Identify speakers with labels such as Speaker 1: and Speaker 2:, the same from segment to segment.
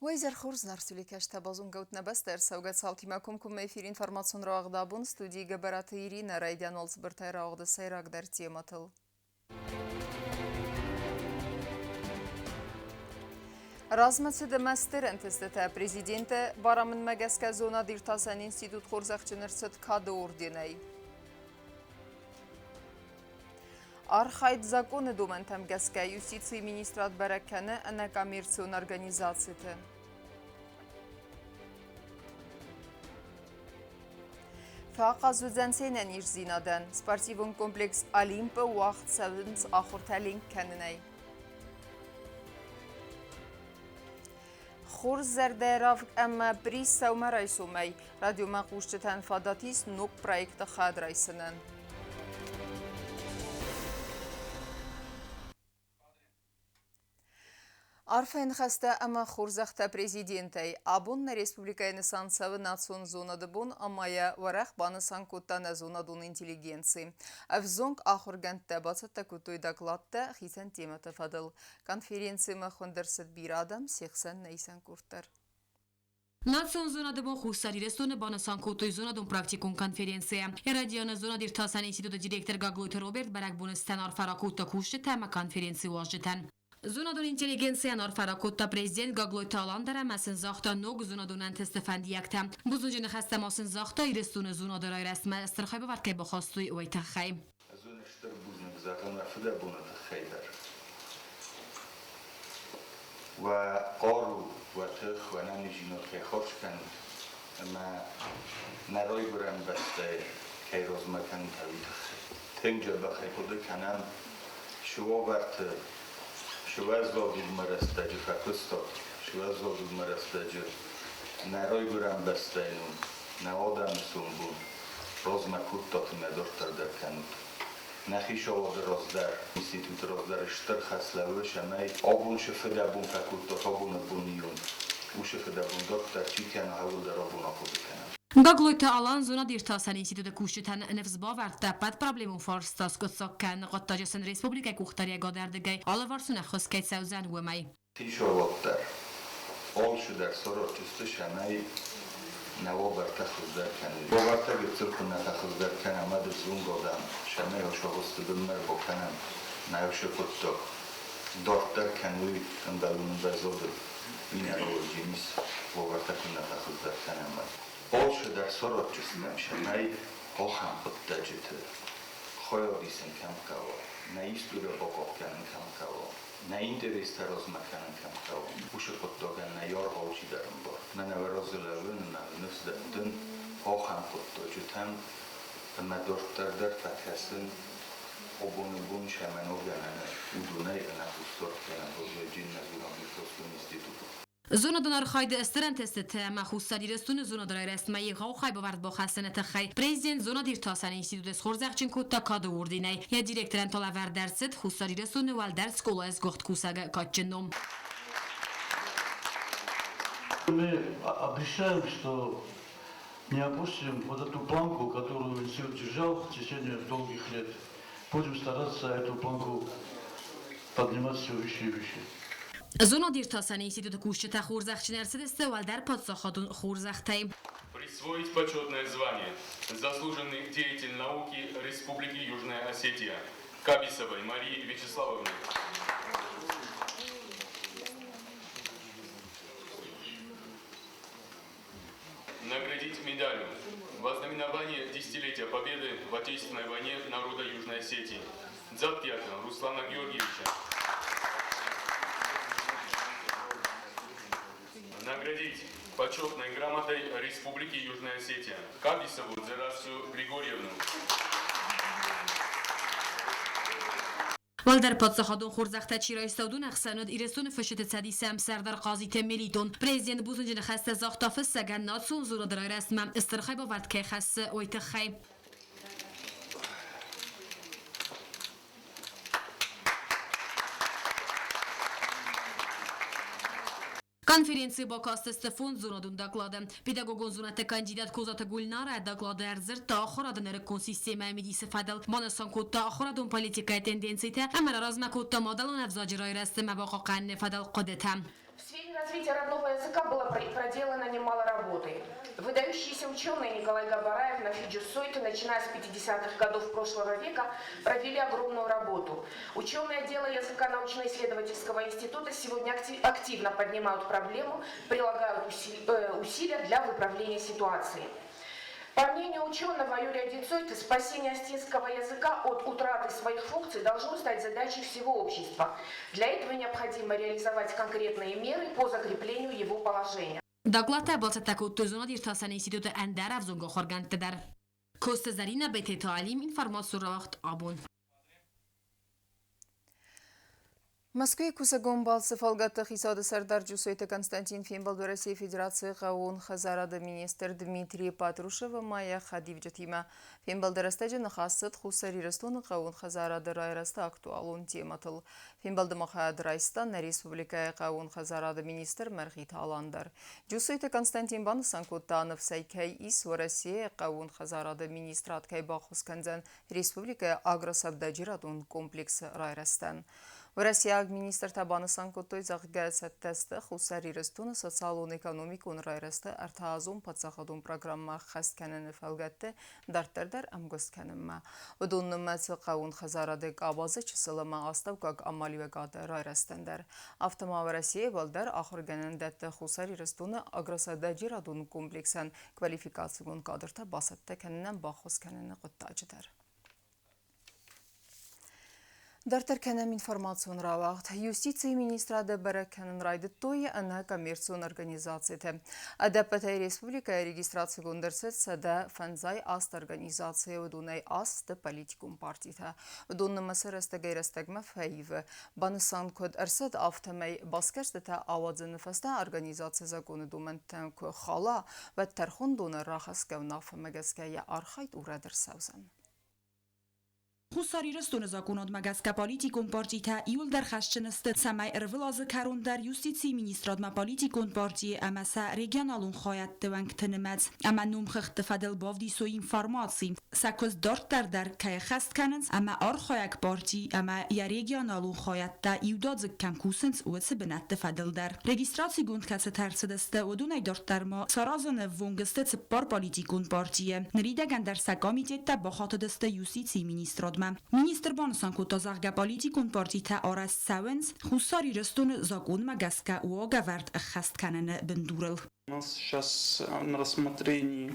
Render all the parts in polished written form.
Speaker 1: Уӕ изӕр хорз, Нарсули кӕстӕ базонгӕут нӕ бӕстӕ ӕрцӕугӕ цаутимӕ комкоммӕ эфир информацион рауагъд абон студийы Гӕбӕраты Иринӕ райдиан уал цыбыртӕй рауагъды сӕйрагдӕр темӕтыл. Размӕцыд ӕмӕ стыр ӕнтыстытӕ президенты барамындмӕ гӕсгӕ зонад-иртасӕн институт хорзӕхджын ӕрцыд кады орденӕй. Архайд законы домӕнтӕм гӕсгӕ юстицийы министрад бӕрӕг кӕны ӕнӕкоммерцион организациты. Фӕахъаз уыдзӕн се нӕниздзинадӕн. Спортивон комплекс «Олимп»-ы уагъд цӕуынц ахуыртӕ ленк кӕнынӕй. Хорз зӕрдӕйы равг ӕмӕ приз сӕумӕрайсомӕй радиомӕ хъусджытӕн фадат ис ног проекты хӕд райсынӕн. Арфӕйы ныхӕстӕ ӕмӕ хорзӕхтӕ президентӕй. Абон нӕ республикӕйы нысан цӕуы национ зонады бон ӕмӕ йӕ уӕрӕх банысан кодта нӕ зонадон интеллигенци. Ӕвзонг ахуыргӕндтӕ бацӕттӕ кодтой докладтӕ хицӕн темӕты фӕдыл. Конференцимӕ хуынд ӕрцыд бирӕ адӕм, се хсӕн нӕ исӕн къорд дӕр.
Speaker 2: Национ зонады бон Хуссар Ирыстоны банысан кодтой зонадон-практикон конференцийӕ. Йӕ зонад-иртасӕн институты директор Гаглойты Роберт бӕрӕгбоны цытӕн арфӕ ракодта кусджытӕ ӕмӕ конференцийы уазджытӕн. Зонадон интеллигенцийӕн арфӕ ракодта президент Гаглойты Алан дӕр ӕмӕ сын загъта ног зонадон ӕнтысты фӕндиӕгтӕ. Бузныджы ныхӕстӕ ма сын загъта Ирыстоны зонады райрӕзтмӕ стыр хайбавӕрд кӕй бахастой, уый тыххӕй.
Speaker 3: Ӕз уын стыр бузныг зӕгъын уӕ фыдӕбоны тыххӕй дӕр. Уӕ хъару, уӕ тых, уӕ нӕниздзинад кӕй хорз кӕнут ӕмӕ нӕ райгуырӕн бӕстӕйы кӕй размӕ кӕнут, уый тыххӕй. Тынг дзӕбӕхӕй хъуыды кӕнӕм, цы уавӕрты, цы уӕззау дугмӕ рӕстӕджы фӕкуыстат, цы уӕззау дугмӕ рӕстӕджы нӕ райгуырӕн бӕстӕйы ном, нӕ адӕмы сомбон размӕ кодтат ӕмӕ дарддӕр дӕр кӕнут. Нӕ хицауады раздӕр, институты раздӕр стыр хӕс лӕууы, цӕмӕй абон цы фыдӕбон фӕкодтат абоны боныйон, уыцы фыдӕбон дарддӕр чи кӕна, ууыл дӕр абон ахъуыды кӕнӕм.
Speaker 2: Гаглойты Алан зонад-иртасӕн институты кусджытӕн ныфс бавӕрдта ӕппӕт проблемон фарста скъуыддзаг кӕныны хъуыддаджы сын республикӕйы къухдариӕгады ӕрдыгӕй алыварсон ӕххуыс кӕй цӕудзӕн, уымӕй.
Speaker 3: Хицауад дӕр алцыдӕр саразджысты, цӕмӕй нӕ уавӕртӕ хуыздӕр кӕной. Уавӕртӕ гыццыл куы нӕ фӕхуыздӕр кӕнӕм, уӕд ӕвзонг адӕм, цӕмӕй асагъуысты бынмӕ ӕрбакӕнӕм нӕ уыцы хъуыддаг дарддӕр кӕной ӕмбӕлон ӕмвӕзады минералоджы ис уавӕртӕ куы нӕ фӕхуыздӕр кӕнӕм, уӕд. Алцыдӕр саразджыстӕм, цӕмӕй ахӕм хъуыддаджыты хайад исын кӕм хъӕуа, нӕ историйӕ бахъахъхъӕнын кӕм хъӕуа, нӕ интерестӕ размӕ кӕнын кӕм хъӕуы, уыцы хъуыддагӕн нӕ аргъау чидӕр ӕмбары. Мӕнӕ уӕ разы лӕууын ӕмӕ ныфс дӕттын ахӕм хъуыддаджытӕм ӕмӕ дарддӕр дӕр фӕкӕсын абоны бон сӕ ноггӕнӕны уыдонӕй ӕнӕхъусдард кӕнӕ баззайджын нӕ зонад-иртасӕн институты.
Speaker 2: Зонадон архайды стыр ӕнтыстытӕ ӕмӕ Хуссар Ирыстоны зонады райрӕзтмӕ егъау хайбавӕрд бахӕссыны тыххӕй президент зонад-иртасӕн институты схорзӕхджын кодта кады орденӕй. Йӕ директорӕн та лӕвӕрд ӕрцыд Хуссар Ирыстоны уӕлдӕр скъолайы сгуыхт кусӕгы кадджын ном.
Speaker 4: Мы обещаем, что не опустим вот эту планку, которую институт держал в течение долгих лет. Будем стараться эту планку поднимать все выше и выше.
Speaker 2: Зонад-иртасӕн институты кусджытӕ хорзӕхджын ӕрцыдысты уӕлдӕр паддзахадон хорзӕхтӕй.
Speaker 5: Присвоить почетное звание «Заслуженный деятель науки Республики Южная Осетия» Кабисовой Марии Вячеславовне. Наградить медалью во знаменование десятилетия Победы в Отечественной войне народа Южной Осетии Дзаттиата Руслана Георгиевича. Наградить почетной грамотой Республики Южная Осетия Кабисову Дзерасу Григорьевну.
Speaker 2: Уӕлдӕр паддзахадон хорзӕхтӕ чи райста, уыдон ӕхсӕн уыд Ирыстоны Фысджыты Цӕдисы ӕмсӕрдар Хъазиты Мелитон. Президент бузныджы ныхӕстӕ загъта фыссӕгӕн национ зонады райрӕзтмӕ стыр хайбавӕрд кӕй хӕссы, уый тыххӕй. Конференцийы бакастысты фондз зонадон доклады. Педагогон зонӕдты кандидат Козаты Гульнара доклады ӕрдзырдта ахуырады нырыккон системӕйы мидисы фӕдыл, банысан кодта ахуырадон политикӕйы тенденцитӕ ӕмӕ раразмӕ кодта мадӕлон ӕвзаджы райрӕзты ӕмӕ бахъахъхъӕныны фӕдыл хъуыдытӕ.
Speaker 6: развития родного языка было проделано немало работы. Выдающиеся ученые Николай Габараев, Нафи Джусойты, начиная с 50-х годов прошлого века, провели огромную работу. Ученые отдела языка научно-исследовательского института сегодня активно поднимают проблему, прилагают усилия для выправления ситуации. По мнению ученого Юрия Дицойта, спасение осетинского языка от утраты своих функций должно стать задачей всего общества. Для этого необходимо реализовать конкретные меры по закреплению его положения.
Speaker 2: Докладтӕ бацӕттӕ кодтой зонад-иртасӕн институты ӕндӕр ӕвзонг ахуыргӕндтӕ дӕр. Коцты Зӕринӕ, Бететы Алим, информацион рауагъд «Абон».
Speaker 1: Мӕскуыйы кусӕгон балцы фӕлгӕтты хицауады сӕрдар Джусойты Константин фембӕлд Уӕрӕсейы Федерацийы хъӕууон хӕдзарады министр Дмитрий Патрушев ӕмӕ йӕ хӕдивджытимӕ. Фембӕлды рӕстӕджы ныхас цыд Хуссар Ирыстоны хъӕууон хӕдзарады райрӕзты актуалон темӕтыл. Фембӕлды ма хайад райста нӕ республикӕйы хъӕууон хӕдзарады министр Мӕргъиты Алан дӕр. Джусойты Константин банысан кодта, ныфсӕй кӕй ис Уӕрӕсейы хъӕууон хӕдзарады министрад кӕй баххуыс кӕндзӕн республикӕйы агросӕудӕджерадон комплексы райрӕзтӕн. Уӕрӕсейаг министртӕ банысан кодтой, зӕгъгӕ, цӕттӕ сты Хуссар Ирыстоны социалон-экономикон райрӕзты ӕртӕазон паддзахадон программӕ ӕххӕст кӕныны фӕлгӕтты дарддӕр дӕр ӕмгуыст кӕнынмӕ. Уыдон нымӕцы хъӕууон хӕдзарады къабазы чысыл ӕмӕ астӕуккаг амалиуӕгады райрӕзтӕн дӕр. Афтӕ ма Уӕрӕсейы уӕлдӕр ахуыргӕнӕндӕтты Хуссар Ирыстоны агросӕудӕджерадон комплексӕн квалификацион кадртӕ бацӕттӕ кӕнынӕн баххуыс кӕныны хъуыддаджы дӕр. Дарддӕр кӕнӕм информацион рауагъд. Юстицийы министрады бӕрӕг кӕнын райдыдтой ӕнӕкоммерцион организацитӕ. Ӕдӕппӕтӕй республикӕйы регистрацигонд ӕрцыд 158 организацийы, уыдонӕй аст политикон партитӕ. Уыдон нымӕцы рӕстӕгӕй-рӕстӕгмӕ фӕивы. Банысан куыд ӕрцыд, афтӕмӕй басгӕрстытӕ ауадзыны фӕстӕ организаци законы домӕнтӕн куы хала, уӕд тӕрхондоны рахӕсгӕ уынаффӕмӕ гӕсгӕ йӕ архайд урӕд ӕрцӕудзӕн.
Speaker 7: Хуссар Ирыстоны законадмӕ гӕсгӕ политикон партитӕ иуылдӕр хӕсджын сты, цӕмӕй ӕрвылазы кӕрон дӕр юстицийы министрадмӕ политикон партийы ӕмӕ сӕ регионалон хайадты уӕнгты нымӕц ӕмӕ номхыгъдты фӕдыл бавдисой информаци, сӕ куыст дарддӕр дӕр кӕй ӕххӕст кӕнынц ӕмӕ архайӕг парти ӕмӕ йӕ регионалон хайадтӕ иудадзыг кӕм кусынц, уыцы бынӕтты фӕдыл дӕр. Регистрацигонд кӕцытӕ ӕрцыдысты, уыдонӕй дарддӕр ма саразыны ӕввонг сты цыппар политикон партийы. Ныридӕгӕн дӕр сӕ комитеттӕ бахатыдысты юстицийы министрадмӕ. Министр банысан кодта, зӕгъгӕ, политикон партитӕ арӕзт цӕуынц Хуссар Ирыстоны закъонмӕ гӕсгӕ уагӕвӕрд ӕххӕст кӕныны бындурыл.
Speaker 8: У нас сейчас на рассмотрении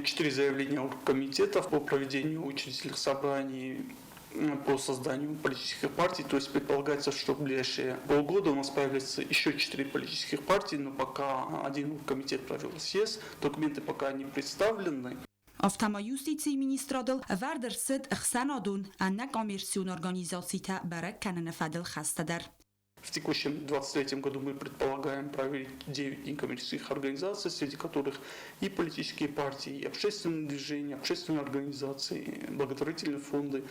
Speaker 8: четыре заявления комитетов по проведению учредительных собраний по созданию политических партий. То есть предполагается, что в ближайшие полгода у нас появится еще четыре политических партии, но пока один комитет провел съезд, документы пока не представлены.
Speaker 7: Афтӕ ма юстицийы министрадыл ӕвӕрд ӕрцыд ӕхсӕнадон ӕнӕкоммерцион организацитӕ бӕрӕг кӕныны фӕдыл хӕстӕ дӕр.
Speaker 8: В текущем 2023 году мы предполагаем проверить 9 некоммерческих организаций, среди которых и политические партии, и общественные движения, общественные организации, благотворительные фонды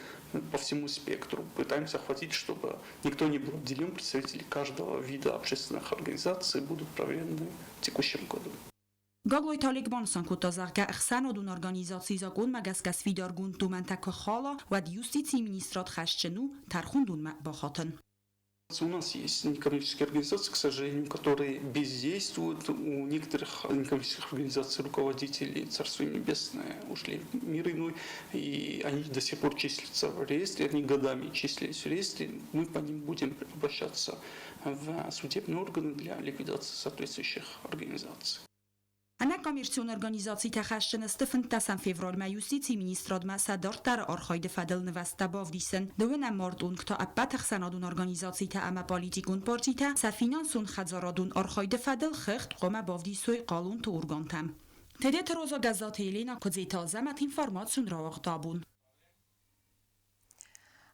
Speaker 8: по всему спектру. Пытаемся охватить, чтобы никто не был обделен, представители каждого вида общественных организаций будут проверены в текущем году.
Speaker 7: Гаглойты Олег банысан кодта, зӕгъгӕ, ӕхсӕнадон организацийы закъонмӕ гӕсгӕ сфидаргонд домӕнтӕ куы хала, уӕд юстицийы министрад хӕсджын у тӕрхондонмӕ бахатын.
Speaker 8: У нас есть некоммерческие организации, к сожалению, которые бездействуют. У некоторых некоммерческих организаций руководители, Царство Небесное, ушли в мир иной, и они до сих пор числятся в реестре, они годами числились в реестре. Мы по ним будем обращаться в судебные органы для ликвидации соответствующих организаций.
Speaker 7: Ӕнӕкоммерцион организацитӕ хӕсджын сты фынддӕсӕм февралмӕ юстицийы министрадмӕ сӕ дарддӕры архайды фӕдыл нывӕзттӕ бавдисын. Дыууынӕм март онг та ӕппӕт ӕхсӕнадон организацитӕ ӕмӕ политикон партитӕ сӕ финансон-хӕдзарадон архайды фӕдыл хыгъд хъуамӕ бавдисой хъалонты органтӕм. Тедеты Роза, Гӕззаты Елена, Куыдзеты Азӕмӕт, информацион рауагъд абон.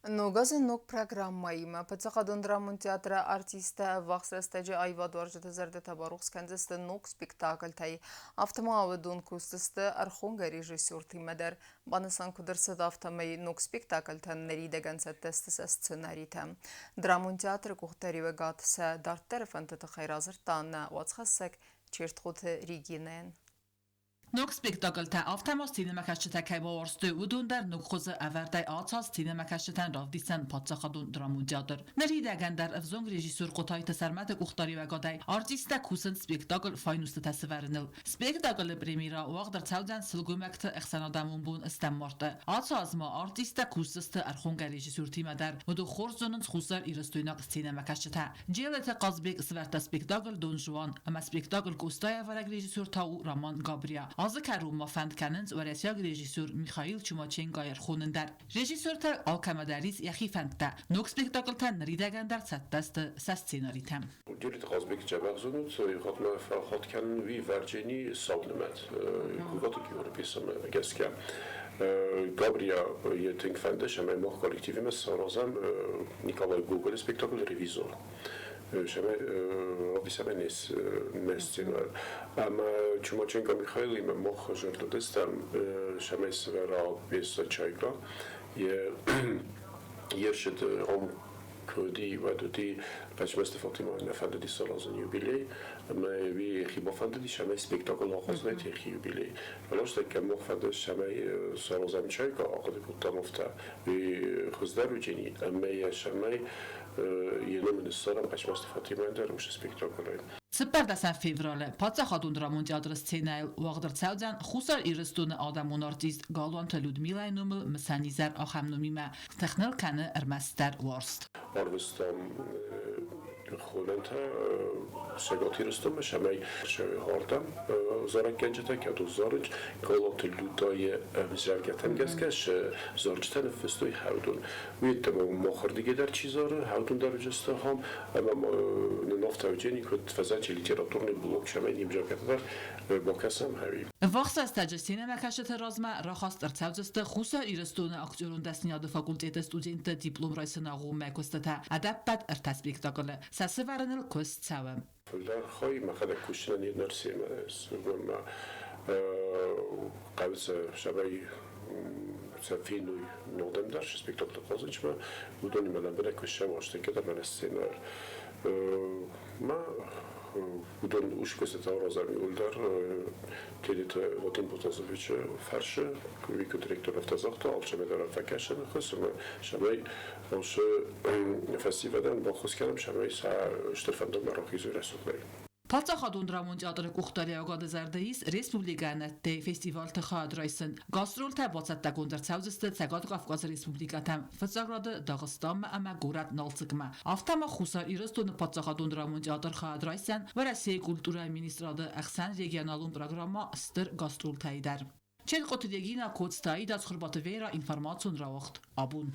Speaker 1: Ног азы ног программӕимӕ Паддзахадон драмон театры артисттӕ ӕввахс рӕстӕджы аивадуарзджыты зӕрдӕтӕ барухс кӕндзысты ног спектакльтӕй. Афтӕ ма уыдон кусдзысты ӕрхонгӕ режиссертимӕ дӕр. Банысан куыд ӕрцыд, афтӕмӕй ног спектакльтӕн ныридӕгӕн цӕттӕ сты сӕ сценаритӕ. Драмон театры къухдариуӕгад сӕ дарддӕры фӕндты тыххӕй радзырдта нӕ уацхӕссӕг Чертхъоты Регинӕйӕн.
Speaker 9: Ног спектакльтӕ, афтӕ ма сценӕмӕкӕсджытӕ кӕй бауарзтой, уыдон дӕр ног хуызы ӕвӕрдӕй ацы аз сценӕмӕкӕсджытӕн равдисдзӕн паддзахадон драмон театр. Ныридӕгӕн дӕр ӕвзонг режиссер Хъотайты Сӕрмӕты къухдариуӕгадӕй артисттӕ кусынц спектакль файнустытӕ сывӕрыныл. Спектаклы премьерӕ уагъд ӕрцӕудзӕн сылгоймӕгты ӕхсӕнадӕмон бон стӕм марты. Ацы аз ма артисттӕ кусдзысты ӕрхонгӕ режиссертимӕ дӕр. Уыдон хорз зонынц хуссар-ирыстойнаг сценӕмӕкӕсджытӕ. Джелыты Хъазбег сывӕрдта спектакль Дон Жуан, ӕмӕ спектакль Къостайы ӕвӕрӕг режиссер та у Роман Габриа. Азы кӕронмӕ фӕнд кӕнынц уӕрӕсейаг режиссер Михаил Чумаченкойы ӕрхонын дӕр. Режиссертӕ алкӕмӕ дӕр ис йӕхи фӕндтӕ. Ног спектакльтӕ ныридӕгӕн дӕр цӕттӕ сты сӕ сценаритӕм.
Speaker 10: Джелыты Хъазбег дзӕбӕх зонут, хатмӕ фӕлхатт кӕнын уый Варджени сау нымӕт Гугаты Георы пьесӕмӕ гӕсгӕ. Габриа йӕ тынг фӕнды, цӕмӕй мах коллективимӕ саразӕм Николай Гоголы спектакль «Ревизор». Цӕмӕй равдисӕм не сценӕ. Ӕмӕ Чумаченко Михаилимӕ мах зӕрдӕдыстӕм, цӕмӕй сӕвӕра пьесӕ «Чайка». Йе рцыд куыди, уӕд уыди Хъӕцмӕзты Фатимӕ нӕ фӕндыди саразын юбилей, ӕмӕ уый йӕхи бафӕндыди, цӕмӕй спектакль ахъазыдаид йӕхи юбилей. Фӕлӕ стӕй мах фӕнды, цӕмӕй саразӕм Чайка, ахъуыды кодтам афтӕ, уый хуыздӕр уыдзӕни, ӕмӕ йӕ цӕмӕй йе ном ныссарӕм Хъӕцмӕзты Фатимӕйӕн дӕр уыцы спектаклӕй.
Speaker 9: 14 февралы Паддзахадон драмон театры сценӕйыл уагъд ӕрцӕудзӕн Хуссар Ирыстоны адӕмон артист Галуанты Людмилайы номыл мысӕн изӕр ахӕм номимӕ Тыхныл кӕны ӕрмӕстдӕр уарзт.
Speaker 10: Арвыстам хонӕнтӕ Цӕгат Ирыстонмӕ, цӕмӕй ардӕм зарӕггӕнджытӕ, кӕд зарынц, Галаты Людайы ӕмдзӕвгӕтӕм гӕсгӕ сӕ зарджытӕ ныффыстой хӕвдон. Уый йеддӕмӕ махырдыгӕй дӕр чи зары, хӕвдон дӕр уыдзысты ахӕм, ӕмӕ нын афтӕ уыдзӕни, куыд фӕзӕнти литературный блок, цӕмӕй не мдзӕвгӕтӕ дӕр бакӕсӕм ӕви.
Speaker 9: Ӕввахс рӕстӕджы сценӕмӕкӕсджыты размӕ рахаст ӕрцӕудзысты Хуссар Ирыстоны актерон дӕсныйады факультеты студентты диплом райсыны агъоммӕ куыстытӕ ӕдӕппӕт ӕртӕ спектаклы сӕ сывӕрыныл куыст цӕуы.
Speaker 10: Фылдӕр хай мӕхӕдӕг кусдзынӕн йе нӕрсемӕ хъӕуы цӕмӕй сӕ феной ногдӕм дӕр спектаклы хъазынчмӕ, уыдонимӕ лӕмбынӕг куы ссӕуа, стӕй кӕдӕм мӕнӕ сценӕйыл. Ма уыдон ускуыстытӕ аразӕм иууылдӕр Тедеты Вадим Бутазовичы фӕрсы, куыд ректор афтӕ загъта, алцӕмӕ дӕр фӕкӕсӕн ныхас ӕмӕ цӕмӕй уыцы фӕсивӕдӕн баххуыс кӕнӕм, цӕмӕй сӕ стыр фӕндагмӕ рахизой рӕсугъдӕй.
Speaker 9: Паддзахадон драмон театры къухдариуӕгады зӕрды ис республикӕйы нӕдтӕй фестивалты хайад райсын. Гастролтӕ бацӕттӕгонд ӕрцӕудзысты Цӕгат Кавказы республикӕтӕм, фыццаг рады Дагъистанмӕ ӕмӕ горӕт Налцыкмӕ. Афтӕ ма Хуссар Ирыстоны паддзахадон драмон театр хайад райсдзӕн Уӕрӕсейы культурӕйы министрады ӕхсӕнрегионалон программӕ Стыр гастролтӕй дӕр. Челкъоты Регина, Коцты Аида, Цхуырбаты Вера, информацион рауагъд абон.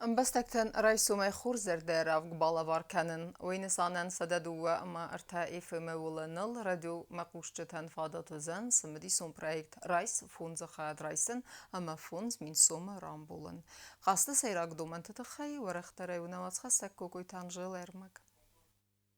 Speaker 1: Ӕмбӕстӕгтӕн райсомӕй хорззӕрдӕ равг балӕвар кӕнын. Уый нысанӕн 102,3 FM-ы уылӕныл радиомӕхъусджытӕн фадат уыдзӕн цымыдисон проект «Райс фондзы хайад райсын ӕмӕ 5000 сомы рамбулын». Хъазты сӕйраг домӕнты тыххӕй уӕрӕхдӕрӕй уынӕм уацхӕссӕг Кокойты Анжелӕ ӕрмӕг.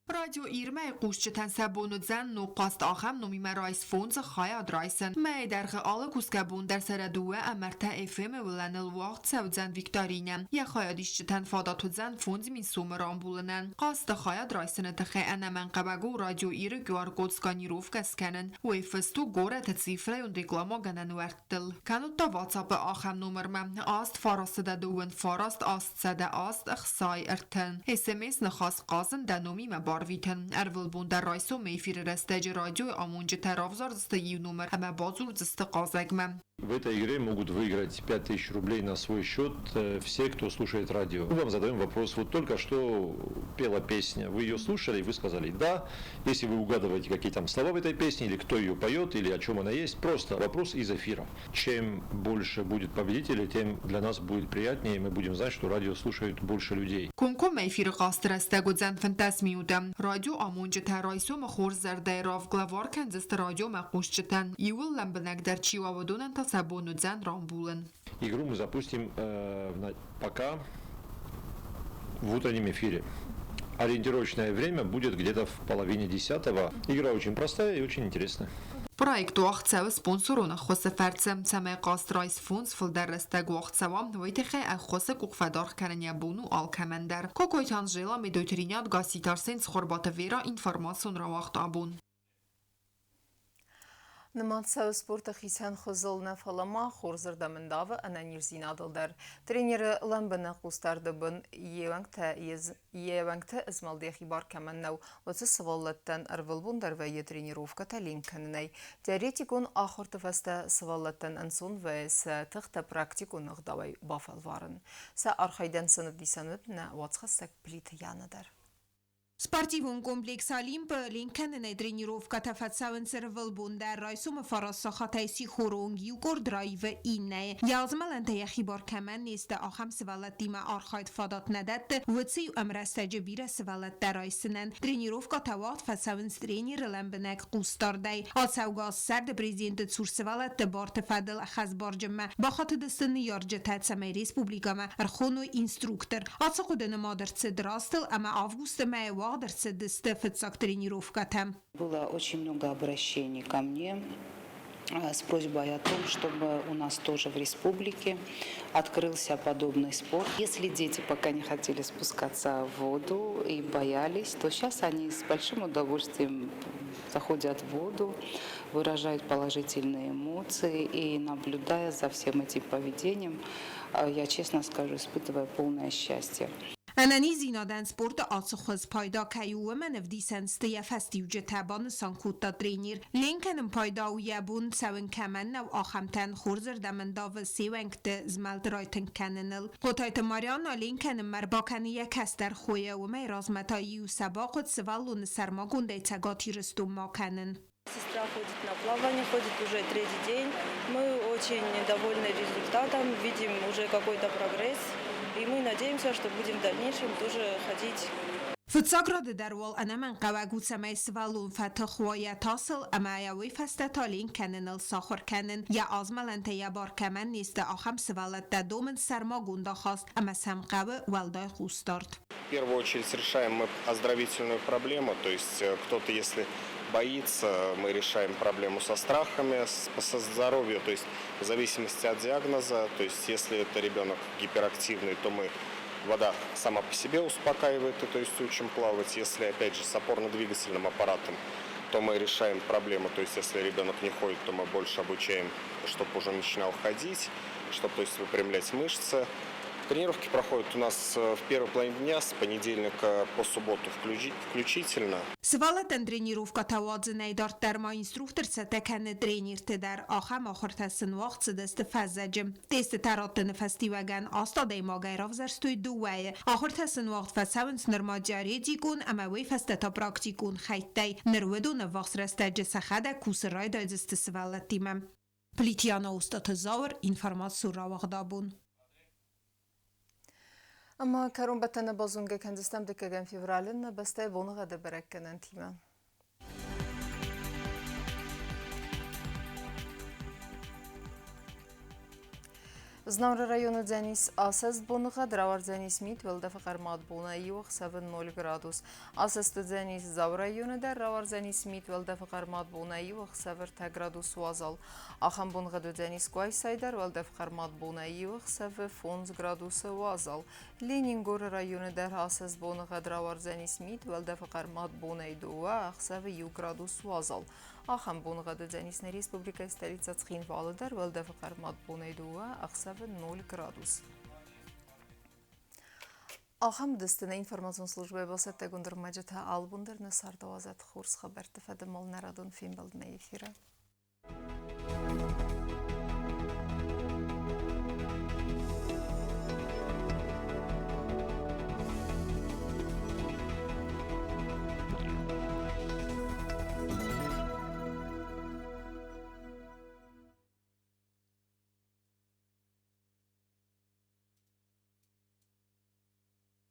Speaker 11: Радио Ирмӕйы хъусджытӕн сӕ бон уыдзӕн ног хъазт ахӕм номимӕ райс фондзы хайад райсын. Мӕйы дӕргъы алы кусгӕ бон дӕр 102 ӕмӕ 3 FM-ы уылӕныл уагъд цӕудзӕн викторинӕ. Йӕ хайадисджытӕн фадат уыдзӕн 5000 сомы рамбулынӕн. Хъазты хайад райсыны тыххӕй ӕнӕмӕнгхъӕуӕг у Радио Иры QR-код сканировкӕ скӕнын. Уый фыст у горӕты цифрӕйон рекламӕгӕнӕн уӕрттыл. Кӕнут та WhatsApp-ы ахӕм номырмӕ: 8 929 808 63. СМС-ныхас хъазын дӕ номимӕ барвитын. Ӕрвылбон дӕр райсомы эфиры рӕстӕджы радиойы амонджытӕ равзардзысты иу номыр ӕмӕ бадзурдзысты хъазӕгмӕ.
Speaker 12: В этой игре могут выиграть 5000 рублей на свой счет все, кто слушает радио. Мы вам задаем вопрос. Вот только что пела песня. Вы ее слушали, вы сказали «да». Если вы угадываете, какие там слова в этой песне, или кто ее поет, или о чем она есть, просто вопрос из эфира. Чем больше будет победителей, тем для нас будет приятнее, и мы будем знать, что радио слушают больше людей.
Speaker 11: Комкоммӕ эфиры хъазты рӕстӕг уыдзӕн 15 минуты. Радио амонджытӕ райсомы хорз зӕрдӕйы равг лӕвар кӕндзысты радиомӕ хъусджытӕн. Иууыл лӕмбынӕгдӕр чи уа, уыдонӕн та сӕ бон уыдзӕн рамбулын.
Speaker 12: Игру мы запустим пока в утреннем эфире. Ориентировочное время будет где-то в 9:30. Игра очень простая и очень интересная.
Speaker 11: Проект уагъд цӕуы спонсорон ӕххуысы фӕрцы. Цӕмӕй хъазт райс фондз фылдӕр рӕстӕг уагъд цӕуа, уый тыххӕй ӕххуысы къух фӕдаргъ кӕнын йӕ бон у алкӕмӕн дӕр. Кокойты Анжела, Медойты Ринат, Гасситы Арсен, Цхуырбаты Вера, информацион рауагъд абон.
Speaker 1: Нымад цӕуы спорты хицӕн хуызыл нӕ, фӕлӕ ма хорзырдӕм ӕндавы ӕнӕниздзинадыл дӕр. Тренеры лӕмбынӕг хъусдарды бын йе уӕнгты ызмӕлд йӕхи бар кӕмӕн нӕу, уыцы сывӕллӕттӕн ӕрвылбон дӕр вӕййы тренировкӕтӕ ленк кӕнынӕй. Теоретикон ахуырты фӕстӕ сывӕллӕттӕн ӕнцон вӕййы сӕ тыхтӕ практикон ӕгъдауӕй бафӕлварын. Сӕ архайдӕн сын ӕвдисӕн уыд нӕ уацхӕссӕг Плиты Яна дӕр.
Speaker 11: Спортивон комплекс «Олимп» ленк кӕнынӕй тренировкӕтӕ фӕцӕуынц ӕрвылбон дӕр райсомы фараст сахатӕй сихоры онг иу къорд раивы иннӕйы. Йӕ азмӕлӕнтӕ йӕхи бар кӕмӕн не сты, ахӕм сывӕллӕттимӕ архайд фадат нӕ дӕтты, уыцы-иу ӕмрӕстӕджы бирӕ сывӕллӕттӕ райсынӕн. Тренировкӕтӕ уагъд фӕцӕуынц тренеры лӕмбынӕг хъусдардӕй. Ацӕугӕ аз сӕрды президенты цур сывӕллӕтты барты фӕдыл хӕсбарджынмӕ бахатыдысты ныййарджытӕ, цӕмӕй республикӕмӕ ӕрхоной инструктор. Ацы хъуыды нымад ӕрцыд растыл ӕмӕ августы мӕйы уагъд ӕрцыдысты фыццаг тренировкӕтӕ.
Speaker 13: Было очень много обращений ко мне с просьбой о том, чтобы у нас тоже в республике открылся подобный спорт. Если дети пока не хотели спускаться в воду и боялись, то сейчас они с большим удовольствием заходят в воду, выражают положительные эмоции и, наблюдая за всем этим поведением, я, честно скажу, испытываю полное счастье.
Speaker 11: Ӕнӕниздзинадӕн спорты ацы хуыз пайда кӕй у, уымӕн ӕвдисӕн сты йӕ фӕстиуджытӕ, банысан кодта тренер. Ленк кӕнын пайда у, йӕ бон цӕуын кӕмӕн нӕу, ахӕмтӕн хорзырдӕм ӕндавы се уӕнгты змӕлд райтынг кӕныныл. Хъотайты Марианна ленк кӕнынмӕ ӕрбакӕны йӕ кӕстӕр хойы, уымӕй размӕ та иу сӕ бахъуыд сывӕллоны сӕрмагондӕй Цӕгат Ирыстонмӕ акӕнын.
Speaker 14: Сестра ходит на плавание, ходит уже третий день. Мы очень довольны результатом, видим уже какой-то прогресс. И мы надеемся, что будем в дальнейшем тоже ходить.
Speaker 11: Фыццаг рады дӕр уал ӕнӕмӕнгхъӕуӕг у, цӕмӕй сывӕллон фӕтых уа йӕ тасыл ӕмӕ йӕ уый фӕстӕ та ленк кӕныныл сахуыр кӕнын. Йӕ азмӕлӕнтӕ йӕ бар кӕмӕн не сты, ахӕм сывӕллӕттӕ домынц сӕрмагонд ахаст ӕмӕ сӕм хъӕуы уӕлдай хъусдард.
Speaker 15: В первую очередь решаем мы оздоровительную проблему, то есть кто-то, если боится, мы решаем проблему со страхами, со здоровьем, то есть в зависимости от диагноза, то есть если это ребенок гиперактивный, то мы вода сама по себе успокаивает, и, то есть учим плавать. Если, опять же, с опорно-двигательным аппаратом, то мы решаем проблему, то есть если ребенок не ходит, то мы больше обучаем, чтобы уже начинал ходить, чтобы, то есть, выпрямлять мышцы. Тренировки проходят у нас в первой половине дня, с понедельника по субботу включительно.
Speaker 11: Сывӕллӕттӕн тренировкӕтӕ уадзынӕй дарддӕр ма инструктор цӕттӕ кӕны тренерты дӕр. Ахӕм ахуыртӕ сын уагъд цыдысты фӕззӕджы. Тестытӕ раттыны фӕстиуӕгӕн аст адӕймагӕй равзӕрстой дыууӕйы. Ахуыртӕ сын уагъд фӕцӕуынц нырма теоретикон ӕмӕ уый фӕстӕ та практикон хӕйттӕй. Ныр уыдон ӕввахс рӕстӕджы сӕхӕдӕг кусын райдайдзысты сывӕллӕттимӕ. Плитиана Устаты Зауыр, информацион рауагъд абон.
Speaker 1: Ӕмӕ кӕронбӕттӕны базонгӕ кӕндзыстӕм дыккӕгӕм февралы нӕ бӕстӕйы боныгъӕды бӕрӕггӕнӕнтимӕ. Знауыры районы уыдзӕнис асӕст боныгъӕд, рауардзӕнис мит, уӕлдӕфы хъӕрмад бонӕй иу ӕхсӕвы 0 градус. Асӕст уыдзӕнис Дзауы районы дӕр, рауардзӕнис мит, уӕлдӕфы хъӕрмад бонӕй иу ӕхсӕвы 3 градус уазал. Ахӕм боныгъӕд уыдзӕнис Къуайсайы дӕр, уӕлдӕф хъӕрмад бонӕй иу ӕхсӕвы 5 градусы уазал. Ленингоры районы дӕр асӕст боныгъӕд рауардзӕнис мит, уӕлдӕфы хъӕрмад бонӕй 2, ӕхсӕвы 1 градус уазал. Ахӕм боныгъӕд уыдзӕнис нӕ республикӕйы столицӕ Цхинвалы дӕр, уӕлдӕфы хъӕрмад бонӕй 2, ӕхсӕвы 0 градус. Ахӕм уыдысты нӕ информацион службӕйы бацӕттӕгонд ӕрмӕджытӕ алы бон дӕр нӕ цардауадзӕт хорз хабӕртты фӕдыл нӕ радон фембӕлдмӕ эфиры.